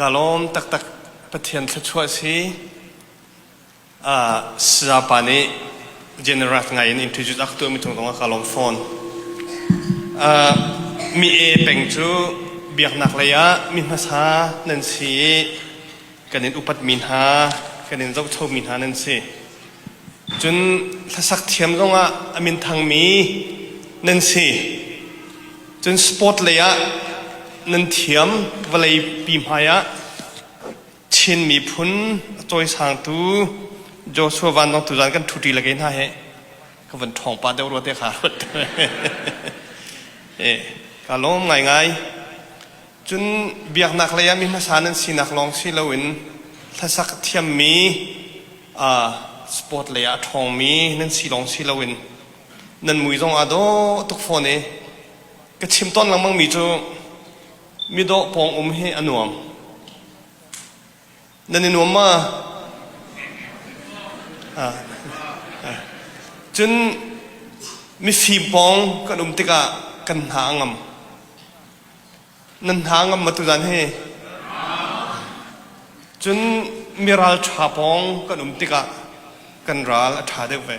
Ka lawm taktak Pathian thluachuah si. Uh, Sayapa nih generous ngai in introduce a ka tuahmi cung zongah ka lawm fawn. Uh, mi e peng cu biaknak lei ah mi hmasa nan si i kan in upatmi hna, kan in zohchomi hna nan si. Cun hlasak thiam zongah a minthangmi nan si. Cun sport lei ah nan thiam vawlei pi hmai ah Chin miphun a cawisangtu Joshua Van Dong tuzan kan ṭhuṭi le kei hna he ka van ṭhawng pah deuh rua te kha ruat. Eh, ka lawm ngaingai. Cun biaknak lei ah mi hmasa nan sinak lawng si loin hlasak thiammi uh, sport lei ah a ṭhawngmi nan si lawng si loin nan mui zong aa dawh tuk fawn i ka chim tawn lengmangmi cu midawh pawng um hi a nuam. Nan i nuam ma? Ah. Cun mifim pawng kan um tikah kan hna a ngam. Nan hna ngam ma tuzan hi? Cun miral ṭha pawng kan um tikah kan ral a ṭha deuh ve.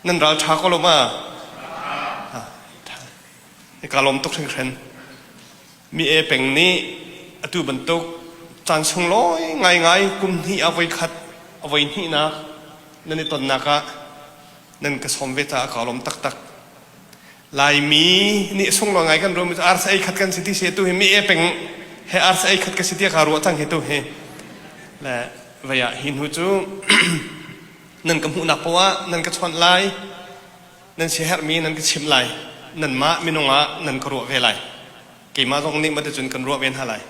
Nan ral ṭha ko lo ma? Ka lawm tuk hringhran. Mi e peng nih atu bantuk caan sunglawi ngaingai kum hnih a voi khat a voi hnihnak nan i tonnak ah nan ka sawm ve caah ka lawm taktak. Laimi nih sunglawi ngai kan ruahmi cu arsa ei khat kan si ti si tu hi mi e peng he arsa ei khat ka si ti ka ruah cang hi tu hi le vei ah hi hnu cu nan ka hmuhnak poah ah nan ka chawnh lai nan siaherhmi nan ka chimh lai nanmah minung ah nan ka ruah ve lai keimah zong nih maticun kan ruah ve hna lai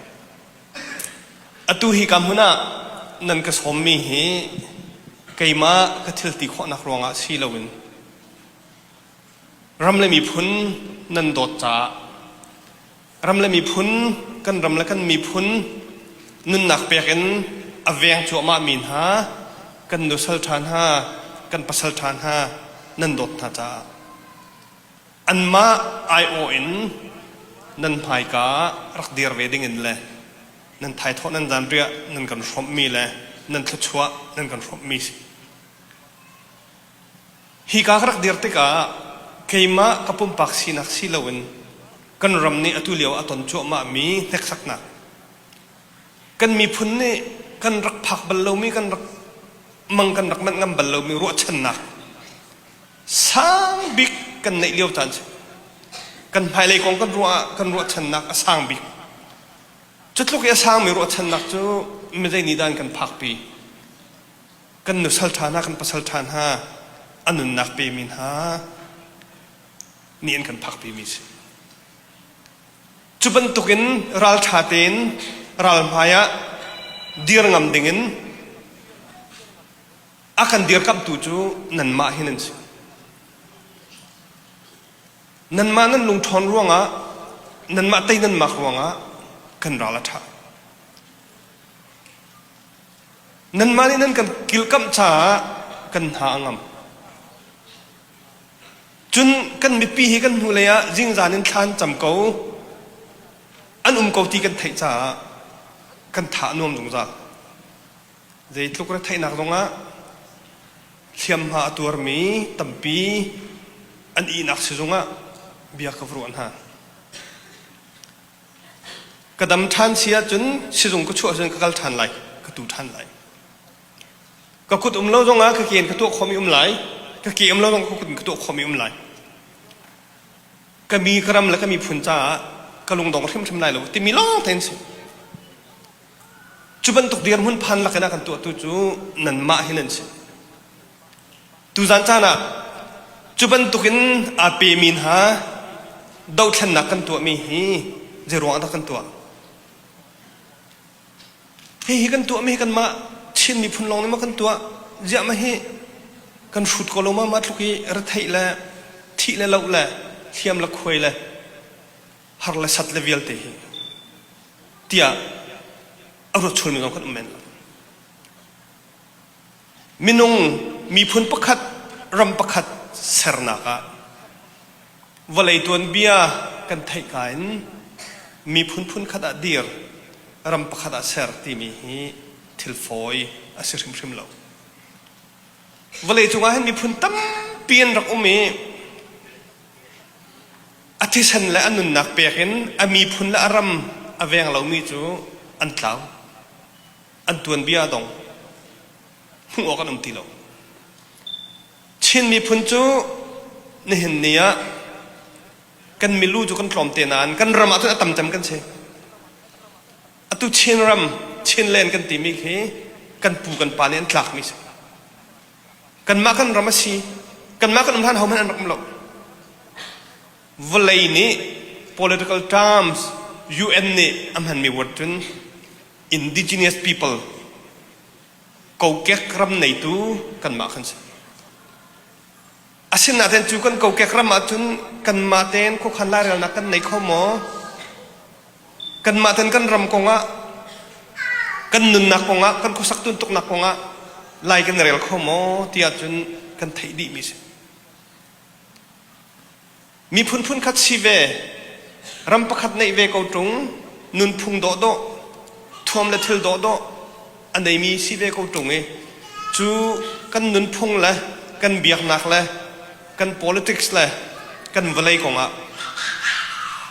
atu hi ka hmun ah nan ka sawmmi hi keimah ka thil ti khawhnak ruangah si loin Ram le miphun nan dawt caah ram le miphun kan ram le kan miphun nunnak pek in a veng cuahmah mi hna kan nusal ṭha hna kan pasal ṭha hna nan dawt hna caah anmah aiawh in nan hmaika rak dir ve ding in le nan thaithawh nan zanriah nan kan hrawmhmi le nan thluachuah nan kan hrawmhmi si. Hika ka rak dir tikah keimah ka pumpak sinak si loin kan ram nih atu lio a ton cuahmahmi hneksaknak kan miphun nih kan rak phak bal lomi kan rak mang kan rak manh ngam bal lomi ruahchannak sang bik kan neih lio caan si kan hmailei kong kan ruah ah kan ruahchannak a sang bik cu tluk i a sangmi ruahchannak cu mizei nih dah an kan phakpi Kan nusal ṭha hna, kan pasal ṭha hna, a nunnak pemi hna nih an kan phakpimi si. Cu bantukin ralṭha tein ral hmai ah dir ngam dingin a kan dirkamhtu cu nanmah hi nan si. Nanmah nan lungṭhawn ruangah, nanmah tei nan mak ruangah kan ral a ṭha. Nanmah nih nan kan kilkamh caah kan hna a ngam. Cun kan mipi hi kan hnulei ah zingzan in thla an cam ko, an um ko ti kan theih caah kan tha a nuam zungzal. Zeitluk retheihnak zongah hliamhma a tuarmi tampi an ihnak sizung ah bia ka va ruah hna. Ka dam ṭhan si ahcun sizung ka chuah cun ka kal ṭhan lai, ka tu ṭhan lai. Ka kut um lo zongah ka ke in ka tuah khawhmi um lai, ka ke um lo zongah ka kut in ka tuah khawhmi um lai. Ka mi ka ram le ka miphun caah ka lungdong hrimhrim lai lo timi lawng tein si. Cu bantuk dirhmun phan lakin a kan tuahtu cu nanmah hi nan si. Tuzan caan ah cu bantukin aa pemi hna dothlennak kan tuahmi hi zeiruang ah dah kan tuah? Hihi kan tuahmi hi kanmah Chin miphun lawng nih maw kan tuah? Ziah mah hi kan hrut ko lo ma mah tluk i retheih le thih le loh le hliam le khuai le har le sat le vialte hi tiah a ruat chulmi zong kan um men lo. Minung miphun pakhat ram pakhat sernak ah vawlei tuanbia kan theih ka in miphun phunkhat ah dir. ram pakhat ah ser timi hi thil fawi a si hrimhrim lo. Vawlei cungah hin miphun tampi an rak um i a thisen le a nunnak pek in a miphun le a ram a veng lomi cu an tlau. An tuanbia a dong. Hmuh awk an um ti lo. Chin miphun cu nihin ni ah kan milu cu kan tlawm te nain kan ram ahcun a tam cem kan si. Atu Chinram, Chinland kan timi khi kan pu kan pa nih an tlakmi si. Kanmah kan ram a si. Kanmah kan um hlan hohmanh an rak um lo. Vawlei nih political terms UN nih a hmanmi word cun indigenous people kokek ram neitu kanmah kan si. Asinain cu kan kokek ram ahcun kanmah tein khuakhan lairelnak kan nei kho maw? Kanmah ten kan ram kongah, kan nunnak kongah, kan khuasak tuntuknak kongah lai kan rel kho maw ti ahcun kan theih dihmi si. Miphun phunkhat si ve, ram pakhat neih ve ko ṭung, nunphung dawhdawh, thuam le thil dawhdawh a neimi si ve ko ṭung i cu kan nunphung le kan biaknak le kan politics le kan vawlei kongah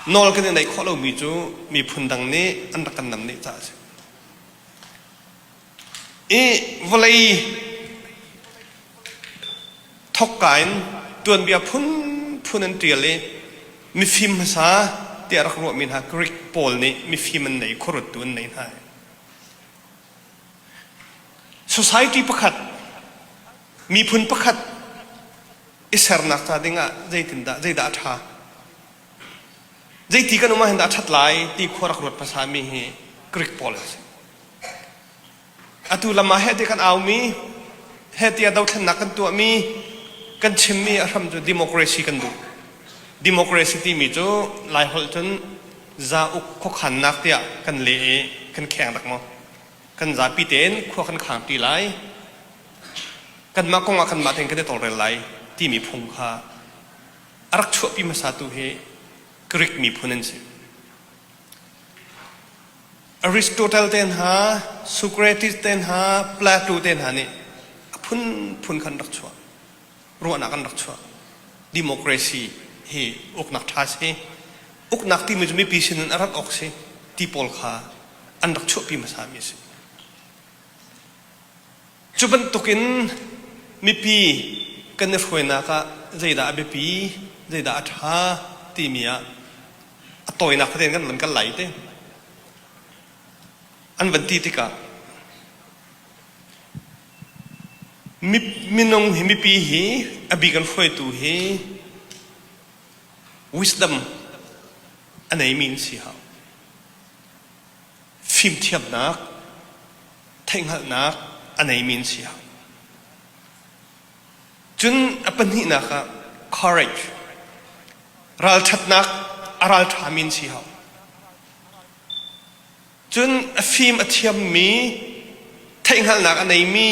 nawl kan i neih khawh lomi cu miphun dang nih an rak kan nam nih caah a si. I vawlei thokka in tuanbia phunphun an ṭial i mifim hmasa tiah rak ruahmi hna Greek pawl nih mifim an nei khuaruttu an nei hna. Society pakhat miphun pakhat i sernak ca dingah zeitindah zeidah a ṭha zeiti kan um ah hin dah a ṭhat lai ti khua rak ruat hmasami hi Greek pawl an si. Atu lam ah heh ti kan aumi, heh tiah dothlennak kan tuahmi, kan chimmi a hram cu democracy kan duh. Democracy timi cu Laiholh cun zauk khuakhannak tiah kan leh i kan kheng dak maw? Kan zapi tein khua kan khangpi lai. Kanmah kong ah kanmah tein kan i tawlrel lai timi phung kha a rak chuahpi hmasatu hi Greek miphun an si. Aristotle te hna, Socrates te hna, Plato te hna nih a phunphun khan rak chuah. Ruahnak an rak chuah. Democracy hi uknak ṭha si. Uknak timi cu mipi sin in a rat awk si ti pawl kha an rak chuahpi hmasami a si. Cu bantukin mipi kan i hruainak ah zeidah a biapi, zeidah a ṭha timi ah a tawinak tein kan van kal lai te. An van ti tikah minung hi mipi hi a bik an hruaitu hi wisdom a neimi an si hau. Fimthiamnak, theihhngalhnak a neimi an si hau. Cun a pahnihnak ah courage, ralṭhatnak a ralṭhami an si hau. Cun a fim a thiammi, theihhngalhnak a neimi,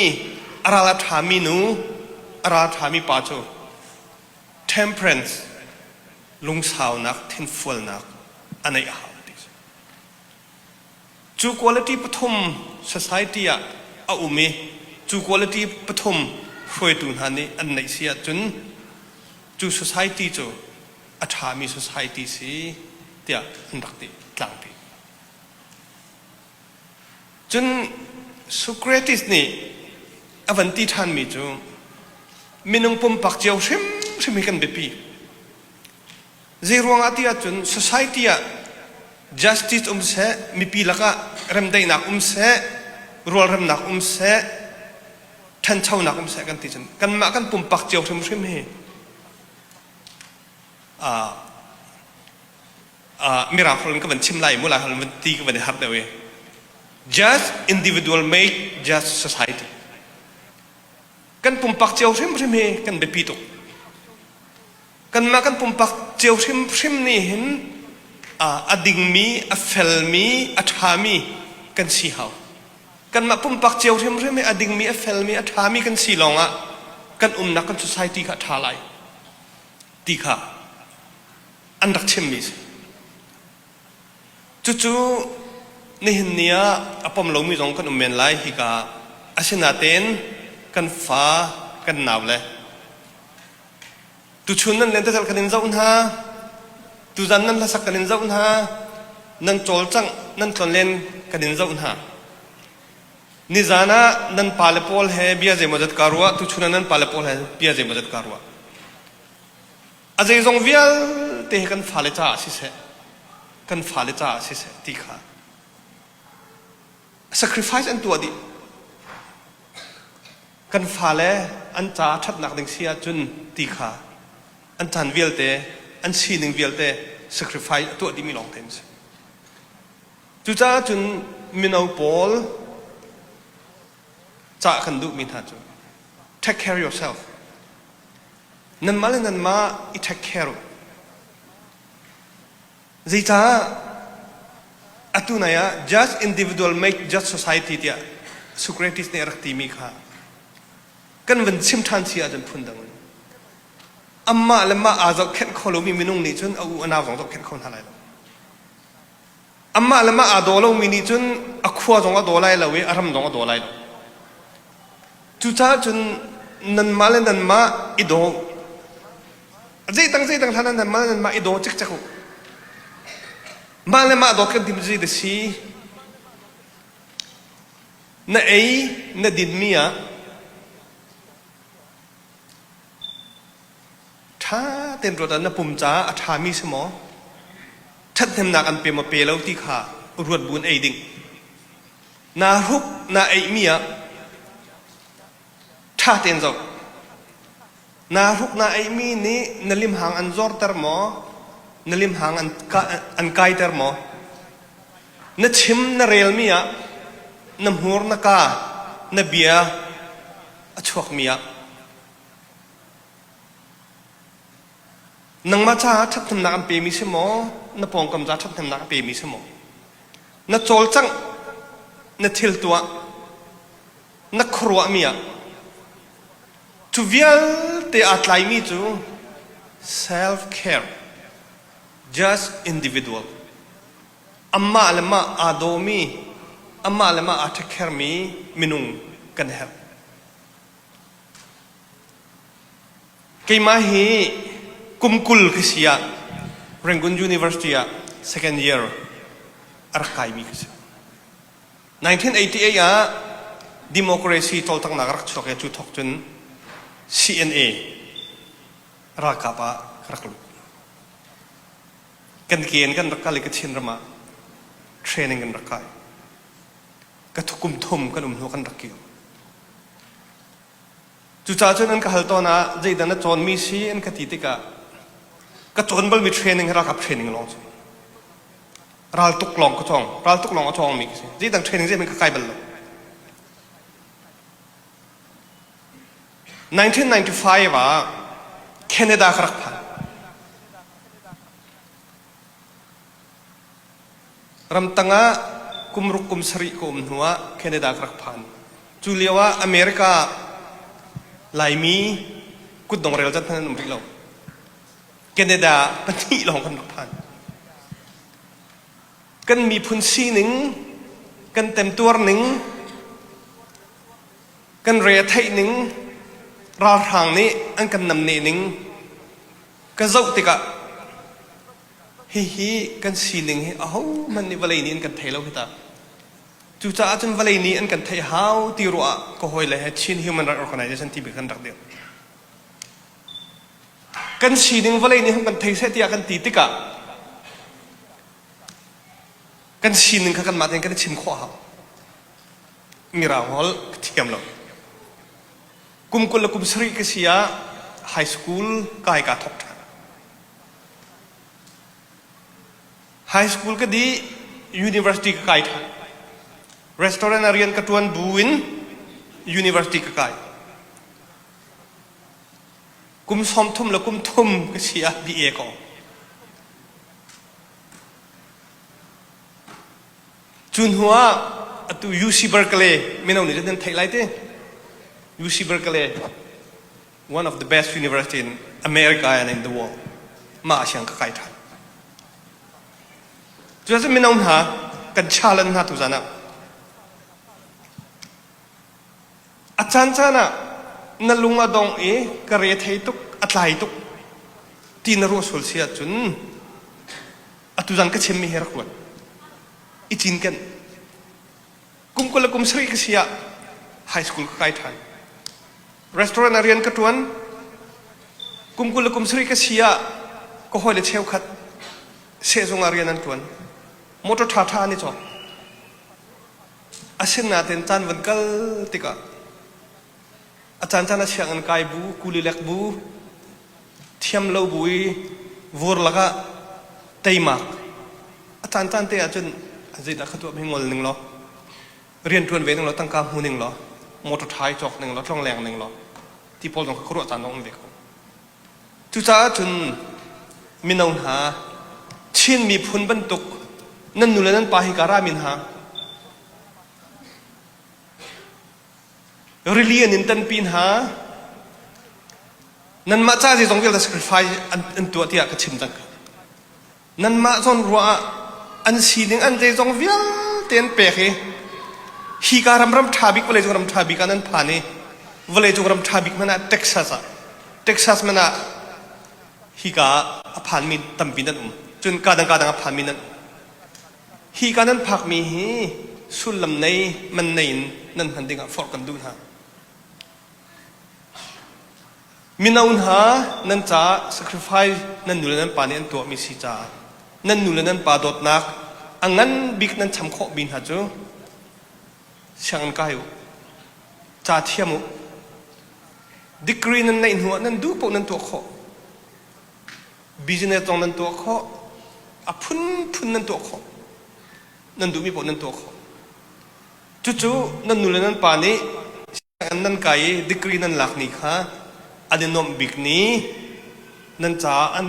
a ral a ṭhami nu, a ralṭhami pa cu temperance, lungsaunak, thinfualnak a neih a hau ti a si. Cu quality pathum society ah a um i cu quality pathum hruaitu hna nih an neih si ahcun cu society cu a ṭhami society si tiah an rak ti tlangpi. Cun Socrates nih a van ti ṭhanmi cu minung pumpak cio hrimhrim hi kan biapi. Zeiruangah ti ahcun society ah justice um seh, mipi lakah remdaihnak um seh, rualremnak um seh, ṭhanchonak um seh kan ti cun kanmah kan pumpak cio hrimhrim hi uh, uh, mirang holh in ka van chim lai mu lai holh in van ti ka van i harh deuh i just individual make just society kan pumpak cio hrimhrim hi kan biapi tuk Kanmah kan pumpak cio hrimhrim nih hin a dingmi, a felmi, a ṭhami kan si hau. Kanmah pumpak cio hrimhrim hi a dingmi, a felmi, a ṭhami kan si lawngah kan umnak kan society kha a ṭha lai ti kha an rak chimmi a si. Cucu. Nihin ni ah a pom lomi zong kan um men lai hika. Asinain kan fa kan nau le tuchun nan lentecelh kan in zoh hna, tuzan nan hlasak kan in zoh hna, nan cawlcangh nan tlonlen kan in zoh hna. Nizan ah nan pale pawl he bia zeimawzat kaa ruah, tuchun ah nan pale pawl he bia zeimawzat kaa ruah. A zeizong vialte hi kan fale caah siseh, kan fale caah siseh ti kha sacrifice an tuah dih. Kan fale an ca ṭhatnak ding si ahcun ti kha an caan vialte, an sining vialte sacrifice a tuah dihmi lawng te an si. Cucaah cun mino pawl cah kan duhmi hna cu take care yourself. Nanmah le nanmah i take care u. Zeicah atu nai ah just individual make just society tiah Socrates nih a rak timi kha kan van chim ṭhan si ahcun phundang in amah le mah aa zohkhenh kho lomi minung nih cun a u a nau zong zohkhenh kho hna lai lo. Amah le mah aa daw lomi nih cun a khua zong a daw lai lo i a ram zong a daw lai lo. Cucaah cun nanmah le nanmah i daw. Zeidang zeidang hlan ah nanmah le nanmah i daw cikcek u. Mah le mah dawt kan tim zei da si. Na ei na dinmi ah Ṭha tein ruat ah na pum caah a ṭhami si maw? Ṭhathnemnak an pe maw pe lo ti kha ruat bu in ei ding. Naa hruk naa eihmi ah ṭha tein zoh. Naa hruk naa eihmi nih na limhang an zorter maw? Na limhang an, an kaiter maw? Na chim na relmi ah na hmur na ka na bia a chuakmi ah Nangmah caah ṭhathnemnak an pemi si maw? Na pawngkam caah ṭhathnemnak a pemi si maw? Na cawlcangh, na thil tuah, na khuaruahmi ah cu vialte aa tlaimi cu self-care, just individual. Amah le mah aa dawmi, amah le mah aa ṭhekhermi minung kan herh. Keimah hi kum 20 ka si ah Rangoon University ah second year a rak kaimi ka si. 1988 ah democracy cawlcanghnak a rak chuak i cu thawk cun CNA ralkap ah ka rak lut. Kan ke in kan rak kal i Kachin ram ah training kan rak kai. Ka kum thum kan um hnu kan rak kir. Cucaah cun an ka hal tawn ah zeidah na cawnmi si an ka ti tikah ka cawn balmi training hi ralkap training lawng si. Raltuk lawng ka cawng. Raltuk lawng a cawngmi ka si. Zeidang training zeihmanh ka kai bal lo. 1995 ah Canada ka rak phan. Ramtang ah kum ruk kum sarih ka um hnuah Canada ka rak phan. Cu lio ah America Laimi kutdong rel zat hmanh an um rih lo. Canada pahnih lawng kan rak phan. Kan miphun sining, kan temtuar ning, kan re a theih ning, ralhrang nih an kan namneh ning ka zoh tikah Hihi kan sining hi ahohmanh nih vawlei nih an kan thei lo hi ta. Cucaah cun vawlei nih an kan theih hau ti ruah ah ka hawile he Chin Human Rights Organization timi kan rak dirh. Kan sining vawlei nih hung kan thei seh tiah kan ti tikah kan sining kha kanmah tein kan i chim khawh hau. Mirang holh ka thiam lo. Kum 20 le kum sarih ka si ah high school kai kaa thawk ṭhan. High school ka dih, university ka kai ṭhan. Restaurant ah rian ka ṭuan bu in university ka kai. Kum 30 le kum thum ka si ah BA ka awng. Cu hnu ah atu UC Berkeley mino nih nan theih lai ti. UC Berkeley one of the best university in America and in the world. Mah siang ka kai ṭhan. Cucaah mino hna. kan challenge hna tuzan ah. A caancaan ah na lung a dong i ka re thei tuk, a tlai tuk ti na ruah sual si ahcun atu zan ka chimmi hi rak ruat. I cinken. Kum 20 le kum sarih ka si ah high school ka kai ṭhan. Restaurant ah rian ka ṭuan. Kum 20 le kum sarih ka si ah ka hawile cheukhat sehzung ah rian an ṭuan. Motor ṭhaṭha an i cawk. Asinain caan van kal tikah a caancaan ah sianginn kai bu, kulilek bu, thiam lo bu i vur lakah teimak a caancaan te ahcun zeidah ka tuah mi ngol ning law rian ṭuan ve ning law tangka hmu ning law motor ṭha i cawk ning law tlongleng ning law ti pawl zong kha ka ruah caan zong um ve ko. Cucaah cun mino hna Chin miphun bantuk nan nu le nan pa hi ka rami hna rili an in tanpi hna nanmah ca zeizong vialte sacrifice an, an tuah tiah ka chim cang Nanmah zawn ruah ah an sining an zeizong vialte an pek i hika ram ram ṭha bik vawleicung ram ṭha bik ah nan phan i vawleicung ram ṭha bik hmanh ah Texas ah Texas hmanh ah hika ah a phanmi tampi nan um cun ka dang ka dang a phanmi nan um hika nan phakmi hi sullam nei man nei in nan hman dingah forh kan duh hna. Mino hna, nan caah sacrifice nan nu le nan pa nih an tuahmi si caah nan nu le nan pa dawtnak a ngan bik nan cham khawhmi hna cu sianginn kai u, ca thiam u, degree nan neih hnu ah nan duh paoh nan tuah khawh, business zong nan tuah khawh, a phunphun nan tuah khawh, nan duhmi paoh nan tuah khawh. Cucu nan nu le nan pa nih Nan kai i degree nan lak ni kha an i nuamh bik ni, nan caah an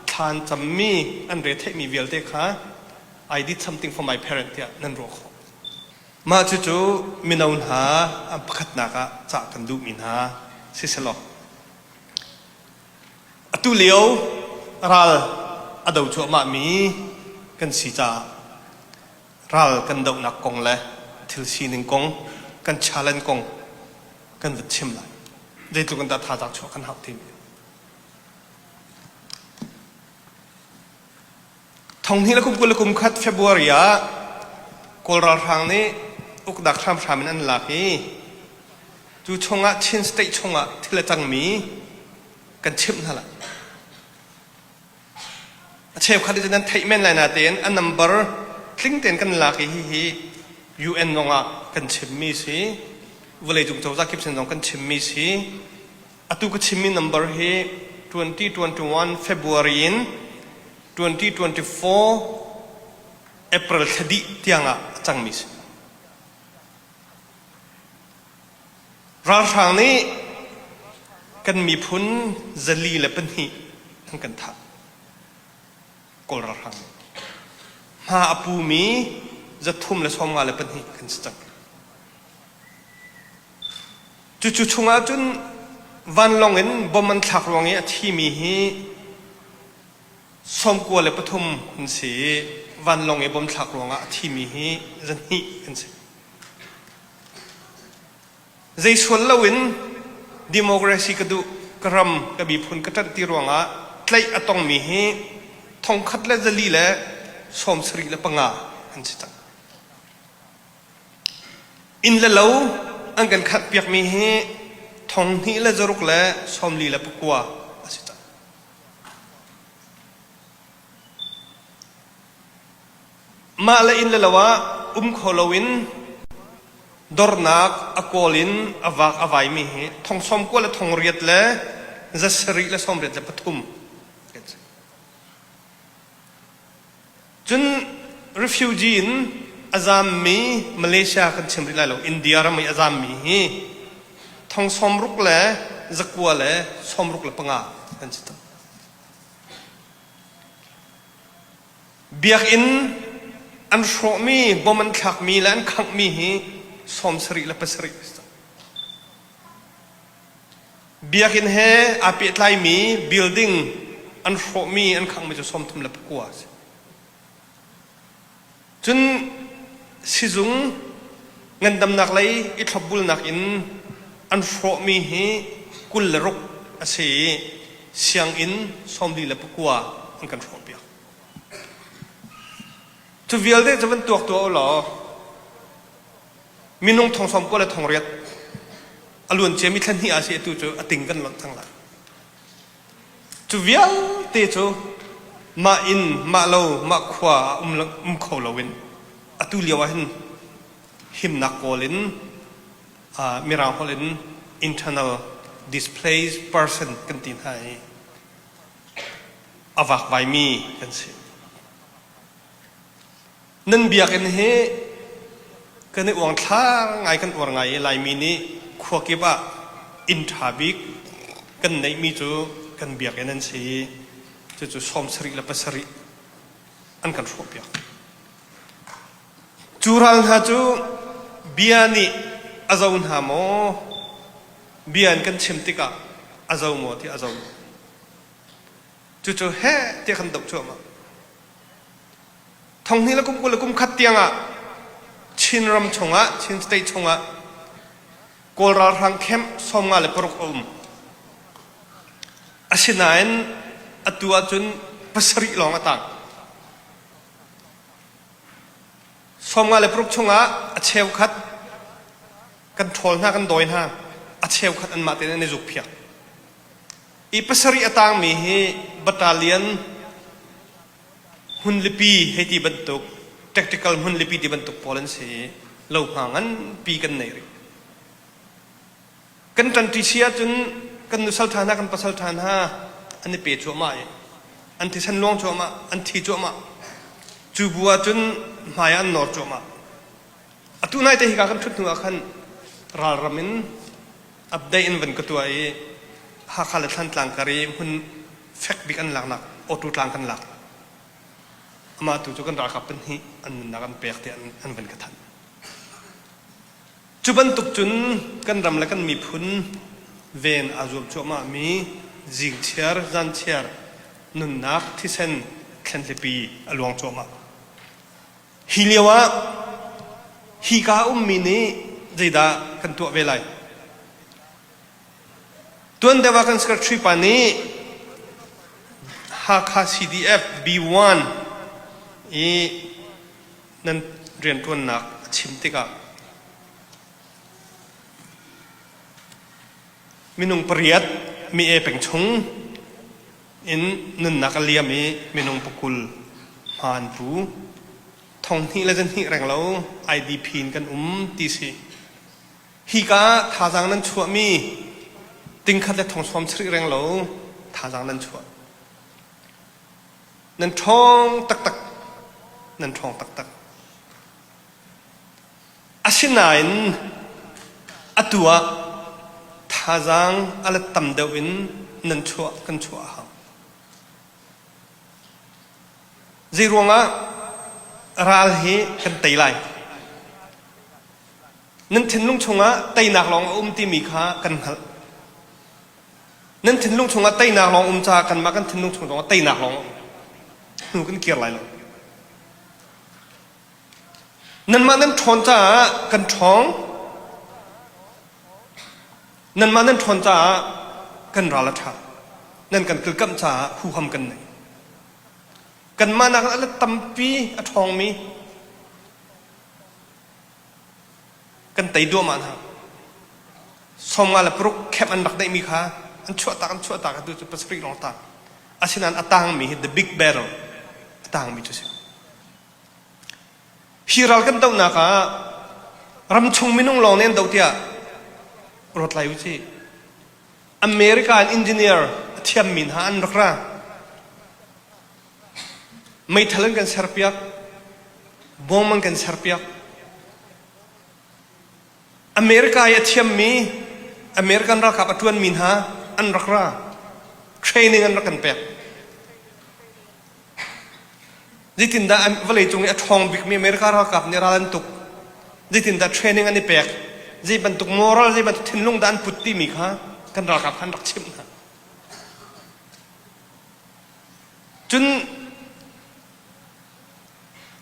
thla an cammi, an re theihmi vialte kha I did something for my parent tiah nan ruah khawh. Mah cucu mino hna an pakhatnak ah cah kan duhmi hna siselaw atu lio ral a do cuahmahmi kan si caah ral kan dohnak kong le thil sining kong kan challenge kong kan vun chim lai. Zeitluk in dah thazaang chuah kan hauh timi. Thonghnih le kum 20 le kum khat February ah Kawl ralhrang nih uknak hramhram in an lak i cu chungah Chin state chungah thil a cangmi kan chimh hna lai. A cheukhat nih cun nan theih men lai natein a number tling tein kan lak i hihi UN zong ah kan chimmi si vawleicung cozah kip sin zong kan chimmi si atu ka chimmi number hi 2021 February in 2024 April thla dih tiang ah a cangmi si. Ralhrang nih kan miphun 402 an kan thah. Kawl ralhrang nih. Hma a pumi 352 kan si cang. Cucu chungah cun vanlawng in bom an thlak ruang i a thimi hi 93 an si i vanlawng i bom thlak ruangah a thimi hi 200 an si. Zei sual loin democracy ka duh, ka ram, ka miphun ka ṭanh ti ruangah tlaih a tongmi hi 1475 an si cang. Inn le lo an kan khanhpiakmi hi 2649 a si cang. Mah le inn le lo ah um kho loin dornak a kawl in a vak a vaimi hi thong 90 le thong riat le za sarih le 83 kan si. Cun refugee in a zammi Malaysia kan chim rih lai lo India ram i a zammi hi thong 60 le zakua le 65 kan si cang. Biakinn an hrawhmi, bom an thlakmi le an khanghmi hi 77 a si cang. Biakinn he aa pehtlaimi building an hrawhmi, an khanghmi cu 39 a si. Cun Sizung ngandamnak lei i thlopbulnak in an hrawhmi hi 26 a si i sianginn 49 an kan hrawhpiak. Cu vialte cu van tuak tuah u law minung thong sawm kua le thong riat a luan ciami thla hnih ah si atu cu a ting kan lonh cang lai. Cu vialte cu mah inn, mah lo, mah khua ah um, um kho loin atu lio ah hin himnak kawl in uh, Mirang holh in internal displaced person kan ti hna i a vakvaimi kan si. Nan biakinn hi kan i uangthlar ngai kan uar ngai i Laimi nih khua kip ah inn ṭha bik kan neihmi cu kan biakinn an si i cucu 77 an kan hrawhpiak. Cu ral hna cu bia nih a zo hna maw? Bia in kan chim tikah a zo maw ti a zo. Cucu heh tiah kan doh cuahmah. Thonghnih le kum 20 le kum khat tiangah Chinram chungah, Chin state chungah Kawl ralhrang camp 56 a um. Asinain atu ahcun pasarih lawng a tang. 56 chungah a cheukhat kan ṭhawl hna, kan dawi hna. A cheukhat anmah tein an i zukphiak. I pasarih a tangmi hi battalion hmunlipi hei ti bantuk tactical hmunlipi ti bantuk pawl an si i lohma nganpi kan nei rih. Kan ṭanṭi si ahcun kan nusal ṭha hna kan pasal ṭha hna an i pe cuahmah i an thisen luang cuahmah an thi cuahmah cu bu ahcun hmai ah an nawr cuahmah. Atu nai te hika kan ṭhut hnu ah khan ralram in update in van ka tuah i Hakha le Thlantlang kar i hmun fek bik an laknak auto tlang kan lak. Amah tu cu kan ralkap pahnih an nunnak an pek tiah an van ka thanh. Cu bantuk cun kan ram le kan miphun ven aa zuam cuahmah mi zingchiar zanchiar nunnak thisen thlenhlipi a luang cuahmah. Hi lio ah hika a ummi nih zeidah kan tuah ve lai? Tuan deuh ah kan secretary pa nih Hakha CDF B1 i nan rianṭuannak a chim tikah minung pariat mi-e peng chung in nunnak a liam i minung pakul hma an pu. Thong hnih le zahnih reng lo IDP in kan um ti si. Hika ah thazaang nan chuahmi tingkhat le thong sawm sarih reng lo thazaang nan chuah. Nan ṭhawng taktak. Nan ṭhawng taktak. Asinain atu ah thazaang a let tam deuh in nan chuah kan chuah a hau. Zeiruangah ral hi kan tei lai? Nan thinlung chungah teinak lawng a um timi kha kan hngalh. Nan thinlung chungah teinak lawng um caah kanmah kan thinlung chung zongah teinak lawng a um. Hnu kan kir lai lo. Nanmah nan ṭhawn caah kan ṭhawng. Nanmah nan ṭhawn caah kan ral a ṭha. Nan kan kilkamh caah huham kan nei. Kanmah nakin a let tampi a ṭhawngmi kan tei duahmah hna. 56 camp an rak neihmi kha an chuahtak an chuahtak atu cu pasarih lawng tang. Asinain a tangmi hi the big battle a tangmi cu si. Hi ral kan dohnak ah ramchung minung lawng nih an doh tiah ruat lai u cih. America in engineer a thiammi hna an rak ra. Meithal an kan serpiak, bom an kan serpiak. America i a thiammi American ralkap a ṭuanmi hna an rak ra. Training an rak kan pek. Zeitindah vawleicung i a ṭhawng bikmi America ralkap nih ral an tuk? Zeitindah training an i pek? Zei bantuk moral, zei bantuk thinlung dah an put timi kha kan ralkap kha an rak chimh hna. Cun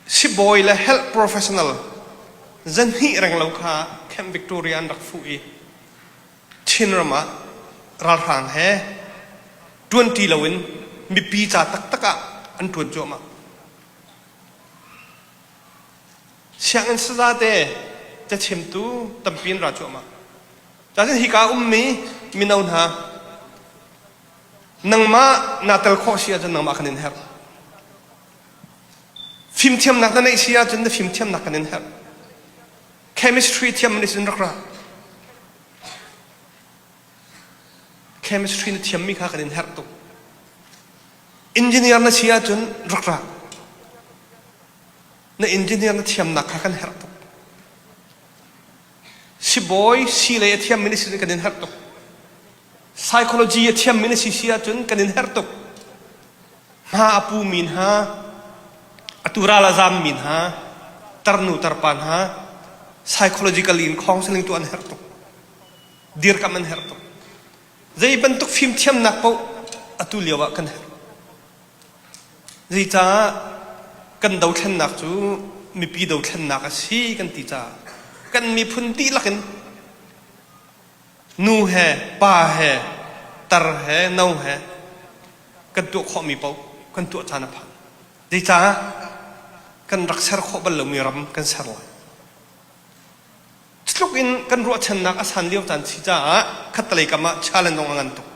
sibawi le health professional. Zanhnih renglo kha Camp Victoria an rak fuh i Chinram ah ralhrang he ṭuanṭi loin mipi ca taktak ah an ṭuan cuahmah. Sianginn sazate cachimtu tampi an ra cuahmah. Cacun hika ummi mino hna nangmah naa tel khawh si ahcun nangmah kan in herh. Fimthiamnak na neih si ahcun na fimthiamnak kan in herh. Chemistry thiam in rak ra. Chemistry na thiammi kha kan in herh tuk. Engineer na si ahcun rak ra. Na engineer na thiamnak kha kan herh tuk. Sibawi si lei a thiammi na si kan in herh tuk. Psychology a thiammi na si si ahcun kan in herh tuk. Hma a pumi hna, atu ral a zammi hna, tarnu tarpa hna, psychologically in counseling tu an herh tuk. Dirkamh an herh tuk. Zei bantuk fimthiamnak paoh atu lio ah kan herh. Zeicah kan dothlennak cu mipi dothlennak a si kan ti caah kan miphun dihlak in nu he pa he tar he no he kan tuah khawhmi paoh kan tuah caan a phan. Zeicah kan rak ser khawh bal lomi ram kan ser lai. Tluk in kan ruahchannak a san lio caan si caah khattelei kam ah challenge zong a ngan tuk.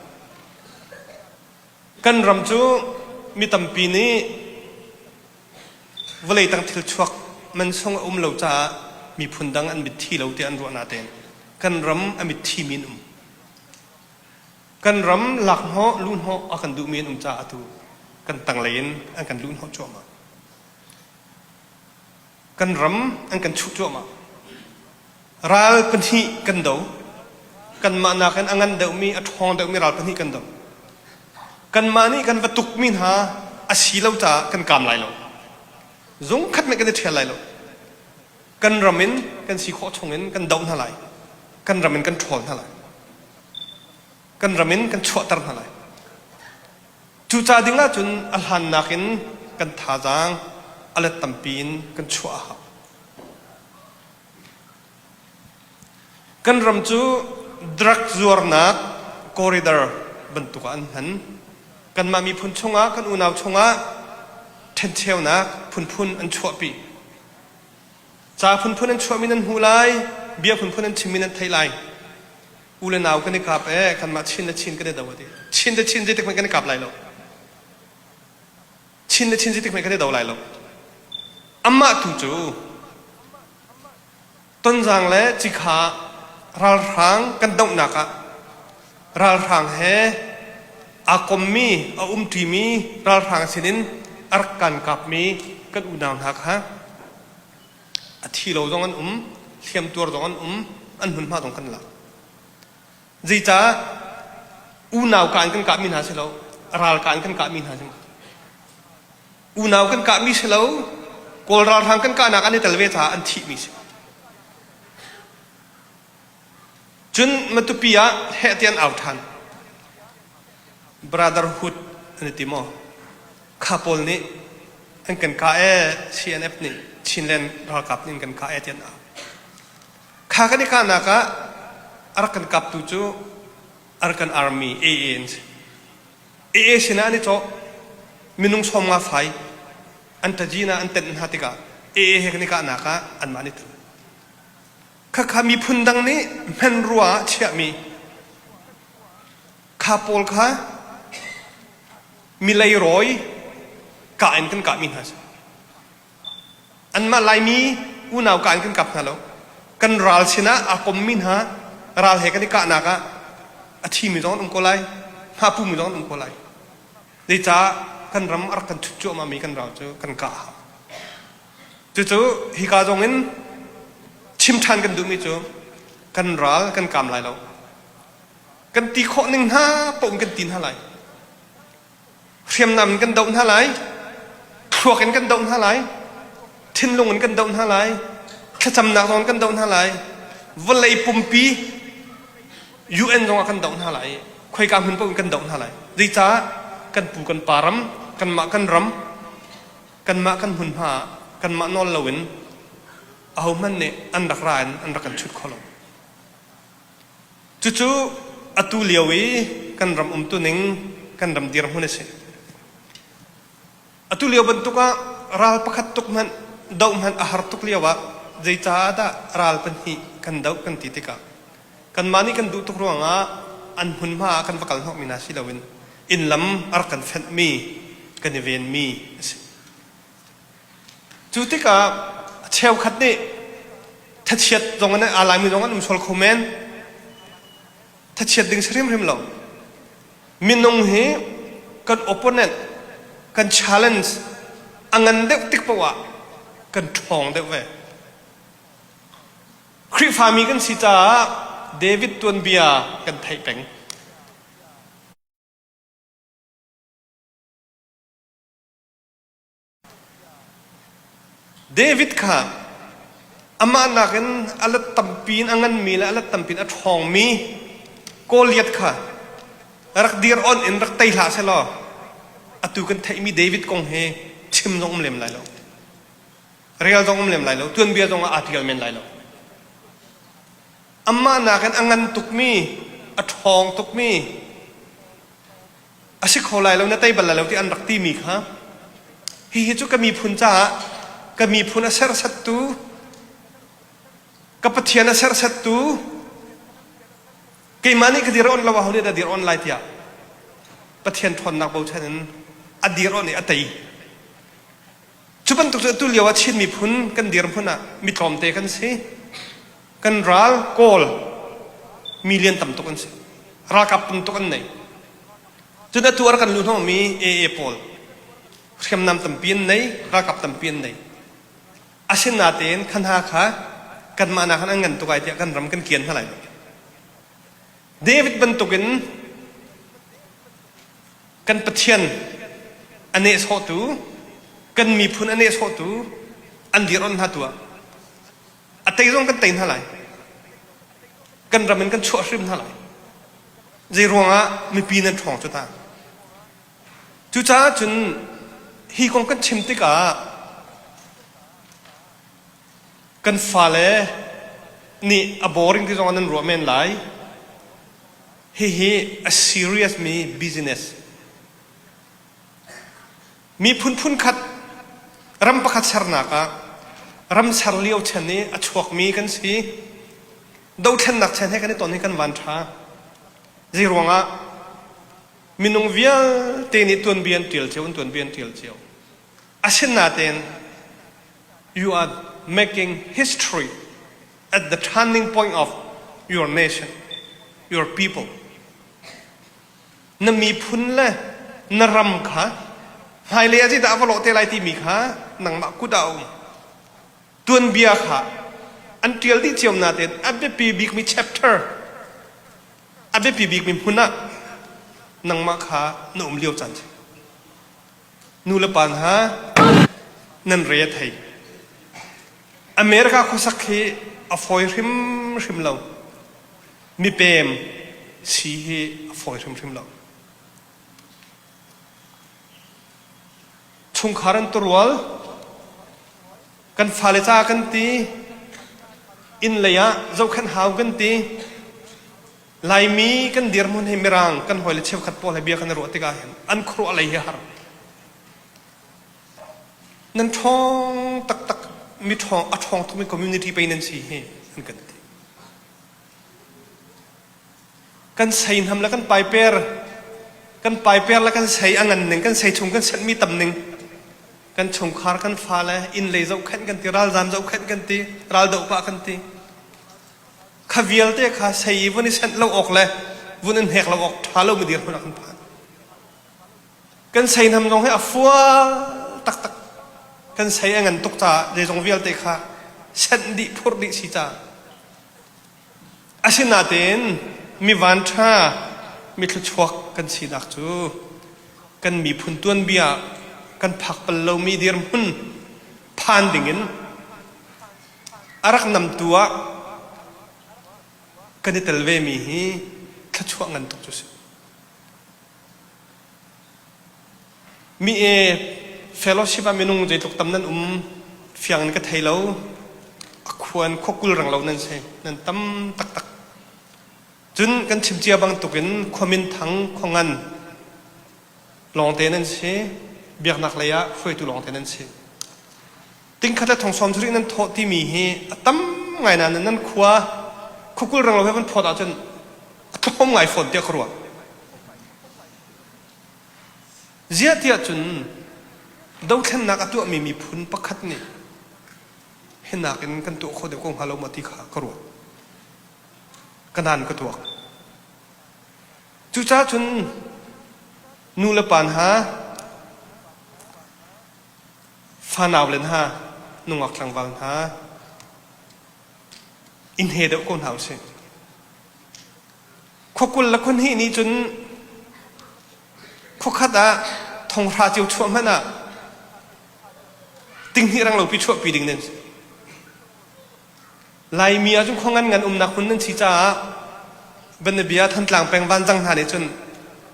Kan ram cu mi tampi nih vawlei tang thil chuak mansung a um lo caah miphun dang an mitthi lo tiah an ruah natein kan ram a mitthi mi an um. Kan ram lakhnawh luhnawh a kan duhmi an um caah atu kan tanglei in an kan luhnawh cuahmah. Kan ram an kan chuh cuahmah. Ral pahnih kan do. Kanmah nakin a ngan deuhmi, a ṭhawng deuhmi ral pahnih kan do. Kanmah nih kan va tukmi hna a si lo caah kan kaam lai lo. Zung khat hmanh kan i ṭhial lai lo. Kan ram in kan si khawh chungin kan doh hna lai. Kan ram in kan ṭhawl hna lai. Kan ram in kan chuahter hna lai. Cuca ding ahcun a hlan nakin kan thazaang a let tampi in kan chuah a hau. Kan ram cu drug zuarnak corridor bantuk ah an hman. Kanmah miphun chungah, kan unau chungah ṭhencheunak phunphun an chuahpi. Ca phunphun an chuahmi nan hmuh lai, bia phunphun an chimmi nan theih lai. U le nau kan i kap ee, kanmah Chin le Chin kan i do a ti. Chin le Chin zeitik hmanh kan i kap lai lo. Chin le Chin zeitik hmanh kan i do lai lo. Amah tu cu Tonzang le Cikha ralhrang kan dohnak ah ralhrang he aa kommi a umṭimi ralhrang sinin a rak kan kapmi kan unau hna kha a thi lo zong an um, hliamtuar zong an um, an hmunhma zong kan lak. Zeicah unau ka in kan kahmi hna si lo, ral ka in kan kahmi hna si. Unau kan kahmi si lo, Kawl ralhrang kan kahnak an i tel ve caah an thihmi si. Cun Matupi ah heh ti an au ṭhan. Brotherhood an i ti maw? Kha pawl nih an kan kah ee, CNF nih Chinland ralkap nih an kan kah ee ti an au. Kha kan i kahnak ah a rak kan kaptu cu Arakan Army AA an si. AA sinah an i cawh. Minung 50 fai an ṭazi ah an tenh hna tikah AA he kan i kahnak ah anmah an i tel. Khakha miphun dang nih hmanrua ah chiahmi kha pawl kha mi leirawi kah in kan kahmi hna si. Anmah Laimi unau ka in kan kap hna lo. Kan ral sinah aa kommi hna ral he kan i kahnak ah a thimi zong an um ko lai, hmapumi zong an um ko lai. Zeicah kan ram a rak kan chut cuahmahmi kan ral cu kan kah a hau. Cucu hika zong in chim ṭhan kan duhmi cu kan ral kan kaam lai lo. Kan ti khawh ning hna paoh in kan ti hna lai. Hriamnam in kan doh hna lai, thluak in kan doh hna lai, thinlung in kan doh hna lai, thlacamnak zong in kan doh hna lai, vawlei pumpi UN zong ah kan doh hna lai, khoika hmun paoh in kan doh hna lai. Zeicah kan pu kan pa ram, kanmah kan ram, kanmah kan hmunhma ah kanmah nawl loin Ahohmanh nih an rak ra in an rak kan chut kho lo. Cucu atu lio i kan ram umtuning, kan ram dirhmun a si. Atu lio bantuk ah ral pakhat tuk hmanh doh hmanh a har tuk lio ah zeicaah dah ral pahnih kan doh kan ti tikah kanmah nih kan duh tuk ruangah an hmunhma ah kan va kal hnawhmi hna si loin inn lam a rak kan fenhmi kan i venmi a si. Cu tikah cheukhat nih thachiat zong in aa laimi zong an um sual kho men. Thachiat ding si hrimhrim lo. Minung hi kan opponent, kan challenge a ngan deuh tik paoh ah kan ṭhawng deuh ve. Khrihfami kan si caah David tuanbia kan theih peng. David kha amah nakin a let tampi in a nganmi le a let tampi in a ṭhawngmi Goliath kha rak dir on in rak tei hlah sehlaw atu kan theihmi David kong hi chim zong um lem lai lo. Rel zong um lem lai lo. Tuanbia zong ah aa ṭial men lai lo. Amah nakin a ngan tukmi, a ṭhawng tukmi, a si kho lai lo na tei bal lai lo ti an rak timi kha hihi cu ka miphun caah ka miphun a serhsattu ka Pathian a serhsattu keimah nih ka dir on lo aho nih dah dir on lai tiah Pathian ṭhawnnak bochan in a dir on i a tei cu bantuk cu atu lio ah Chin miphun kan dirhmun ah mi tlawmte kan si Kan ral Kawl million tam tuk an si. Ralkap tam tuk an nei. Cun atu ar kan luhhnawhmi AA pawl hriamnam tampi an nei, ralkap tampi an nei. Asinatein kha hna kha kanmah nakin an ngan tuk ai tiah kan ram kan kian hna lai lo. David bantukin kan Pathian a nehsawhtu, kan miphun a nehsawhtu an dir on hna tuah. A tei zong kan tei hna lai. Kan ram in kan chuah hrim hna lai. Zei ruangah mipi nan ṭhawng cu ta. Cucaah cun hi kong kan chim tikah kan fale nih a boring ti zong ah nan ruah men lai. Hihi a serious mi business. Miphun phunkhat ram pakhat sernak ah ram ser lio chan i a chuakmi kan si. Dothlennak chan he kan i ton hi kan van ṭha. Zei ruangah minung vialte nih tuanbia an ṭial cio, an tuanbia an ṭial cio. Asinain you are making history at the turning point of your nation, your people. Na miphun le na ram kha hmailei ah zeidah a va lawh te lai timi kha nangmah kut ah a um. Tuanbia kha an ṭial dih cio nain a biapi bikmi chapter, a biapi bikmi hmun ah nangmah kha na um lio caan si. Nu le pa hna nan re a thei. America khuasak hi a fawi hrimhrim lo. Mipem si hi a fawi hrimhrim lo. Chungkhar an turual, kan fale ca kan ti, inn lei ah zohkhenh hau kan ti, Laimi kan dirhmun hi Mirang kan hawile cheukhat pawl he bia kan i ruah tikah hin an khuaruah lei hi a har. Nan ṭhawng taktak mi ṭhawng a ṭhawng tukmi community pei nan si hi an kan ti. Kan seihnam le kan paiper, kan paiper le kan sei a ngan ning, kan sei chung kan senhmi tam ning, kan chungkhar kan fale inn lei zohkhenh kan ti, ralzaam zohkhenh kan ti, raldoh pah kan ti. Kha vialte kha sei i vun i senh lo awk le vun in hnek lo awk ṭha lomi dirhmun ah kan phan. Kan seihnam zong hi a fual taktak. Kan sei a ngan tuk caah zeizong vialte kha senh dih phurh dih si caah Asinain mi vanṭha, mi thluachuak kan sinak cu kan miphun tuanbia kan phak bal lomi dirhmun phan dingin a rak namtu ah kan i tel vemi hi thluachuah ngan tuk cu si. Mi e fellowship ah minung zeitluk tam nan um fiang in ka thei lo. Khua in khua 20 reng lo nan si. Nan tam taktak. Cun kan chim cia bantukin khua minthang, khua ngan lawngte nan si. Biaknak lei ah hruaitu lawngte nan si. Tingkhat le thong sawm sarih nan thawh timi hi a tam ngai nain nan khua khuakul reng lo he van phawt ahcun a tlawm ngai fawn tiah ka ruah. Ziah tiah cun dothlennak a tuahmi miphun pakhat nih hi nakin kan tuah kho deuh ko hnga lo maw ti kha ka ruat. Ka nan ka tuak. Cucaah cun nu le pa hna fanau le hna nungak tlangval hna inn he deuh ko hna usih. Khua 20 le khua hnih nih cun khuakhat ah thonghra cio chuah hmanh ah tinghnih rang lopi chuahpi ding nan si. Laimi ah cun khua ngan ngan umnak hmun nan si caah Banabia Thantlang peng Vanzang hna nih cun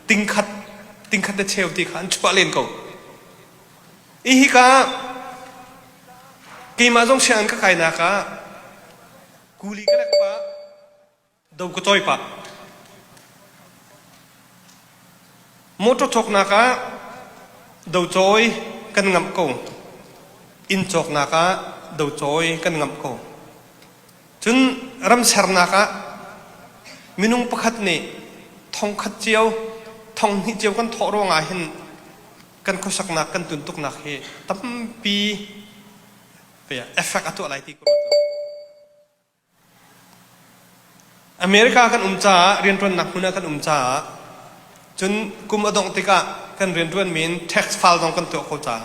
tingkhat tingkhat le cheu ti kha an chuah len ko. I hika keimah zong sianginn ka kainak ah kuli ka lek pah Do ka cawi pah. Motor cawknak ah do cawi kan ngamh ko. Inn cawknak ah do cawi kan ngamh ko. Cun ram sernak ah minung pakhat nih thongkhat cio, thonghnih cio kan thawh ruangah hin kan khuasaknak kan tuntuknak hi tampi effect a tuah lai ti ka ruat lo. America kan um caah rianṭuannak hmun ah kan um caah cun kum a dongh tikah kan rianṭuanmi in tax file zong kan tuah kho caah.